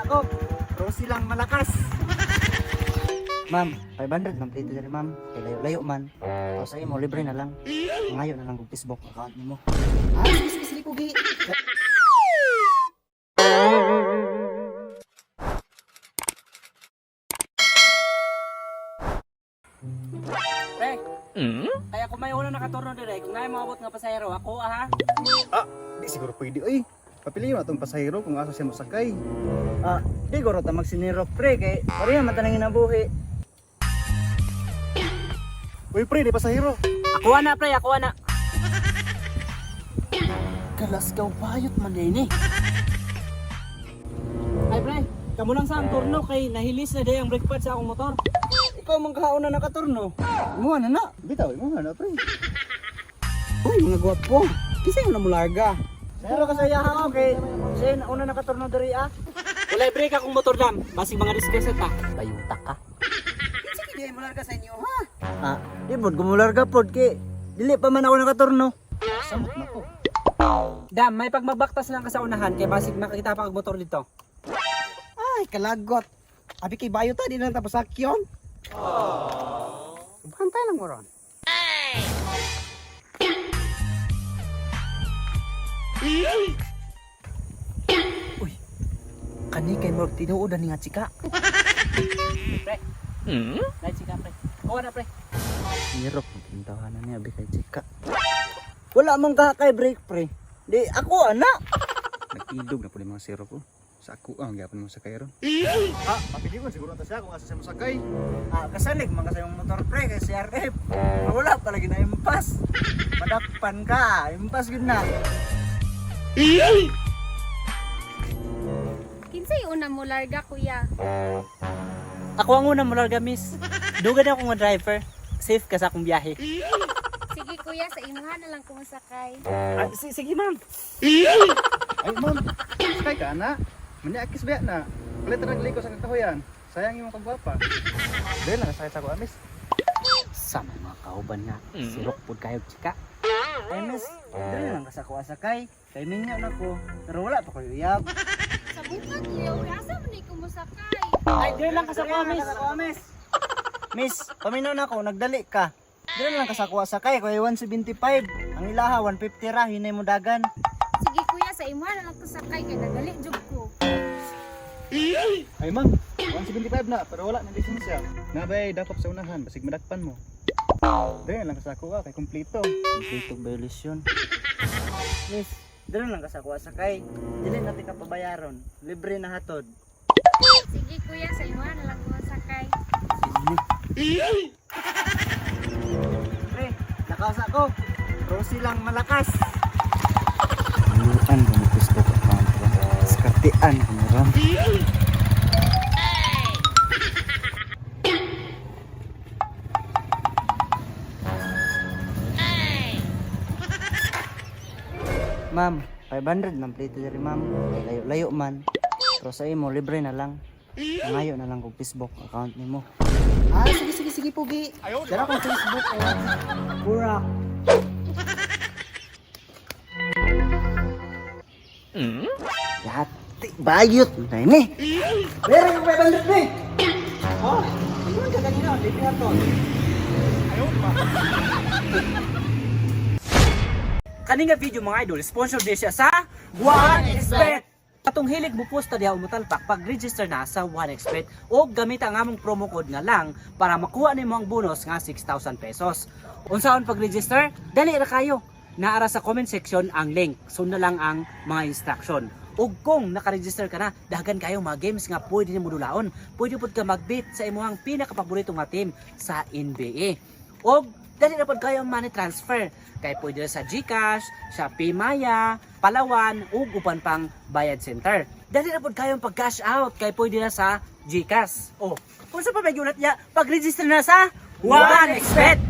ko. Rosie lang malakas. Ma'am, 500 ma'am dito diri, ma'am. Kay layo-layo man. O sa imo libre na lang. Ngayo na lang kung Facebook account nimo. Ah, sige, sige, sige, Pugi. Pre, kaya kung may una nakaturno dire, kung naay moabot nga pasahero, ako ah, ha. Ah, di siguro pwede oy. Papiliyon atong pasahero kung asa siya mosakay. Ah, di guro ta magsiniro pre kay pareha man tanang ginabuhi. Uy pre, di pasahero. Ako ana pre, ako ana. Kalasgaw bayot man din eh. Ay pre, kamo lang sa ang turno kay nahilis na day ang brake pad sa akong motor. Ikaw man kauna nakaturno. Mo na na. Bitaw mo na pre. Uy, mga gwapo. Kinsa yung namularga? Siguro ka sa iyaha ko kay siya na una nakaturno diri ah. Walay brake akong motor dam, basig mga disgrasya ta. Bayuta ka. Kinsa gid ay mularga sa inyo, ha? Ah, di pod gumularga pod kay dili pa man ako nakaturno. Samot na ko. Dam, may pagmabaktas lang ka sa unahan kay basig makakita pa kag motor dito. Ay, kalagot. Abi kay bayo ta, di na lang tapos sakyon. Bantay lang mo ron. Uy, kani kay murag tinuod ani nga chika. Pre. Nay chika pre. Kuha na pre. Hirap magkintahanan niya abi kay chika. Wala man ka kay break pre. Di ako ana. Nagtidog na pud yung mga sero ko. Sa ako ang gyapon mo sakay ron. Ah, papiliyon siguro ta siya kung asa siya mosakay. Ah, kasalig man kasi yung motor pre kay CRF. Wala pa lagi na impas. Madakpan ka, impas gud na. Kinsay una mo larga, kuya? Ako ang una mo larga, miss. Dugan ako nga driver. Safe ka sa akong biyahe. Sige kuya, sa imuha na lang kumusakay. Ah, sige ma'am. Ay ma'am, sakay ka na. Maniakis ba na? Palit ra liko sa kakahuyan. Sayang imong kagwapa. Dili lang sakay sa ko amis. Sa mga kauban nga, sirok pud kayo chika. Ay miss, dili lang ka sa kuha sakay. Kay minyo na ko, pero wala pa ko uyab. Sa buka kuya, uy, asa man ni kumusakay? Ay, dire lang ka sa kuha, miss. Miss. Miss, paminaw na ako, nagdali ka. Dili lang ka sa kuha sakay, kay 175. Ang ilaha 150 ra, hinay mo dagan. Sige kuya, sa imuha na lang kusakay kay nagali jud ko. Ay ma'am, 175 na pero wala na lisensya. Nabay dakop sa unahan basig madakpan mo. Dili lang ka sa ako ah, kay kumpleto. Kompleto violation. Miss, dili lang ka sa kuha sakay. Dili na ka pabayaron, libre na hatod. Sige kuya, sa imuha na lang kumusakay. Pre, nakausa ko. Rosie lang malakas. Ayuan ko ng Facebook account ko. Diskartean ko na ron. Ma'am, 500 man plate diri ma'am. Kay layo-layo man. Pero sa imo libre na lang. Ngayo na lang kung Facebook account nimo. Ah, sige, sige, sige, Pugi. Dara kong Facebook. Eh. Burak. Yati, bayot na ini. Meron yung 500 ni. Oh, ingon ka kanina, libre na to. Kani nga video mga idol, sponsor din siya sa 1xBet. Atong hilig mo posta diha o motalpak pag-register na sa 1xBet o gamit ang among promo code nga lang para makuha nimo ang bonus nga 6,000 pesos. Unsaon pag-register? Dali ra kayo. Naara sa comment section ang link. Sundan lang ang mga instruction. Ug kung nakaregister ka na, daghan kayo mga games nga pwede nimo dulaon. Pwede pud ka mag-bet sa imong pinakapaborito nga team sa NBA. Og dali na pud kayo ang money transfer. Kay pwede na sa GCash, sa Paymaya, Palawan, ug uban pang bayad center. Dali na pud kayo ang pag-cash out kay pwede na sa GCash. Oh, kung sa pa may gulat niya, pag-register na sa 1xBet.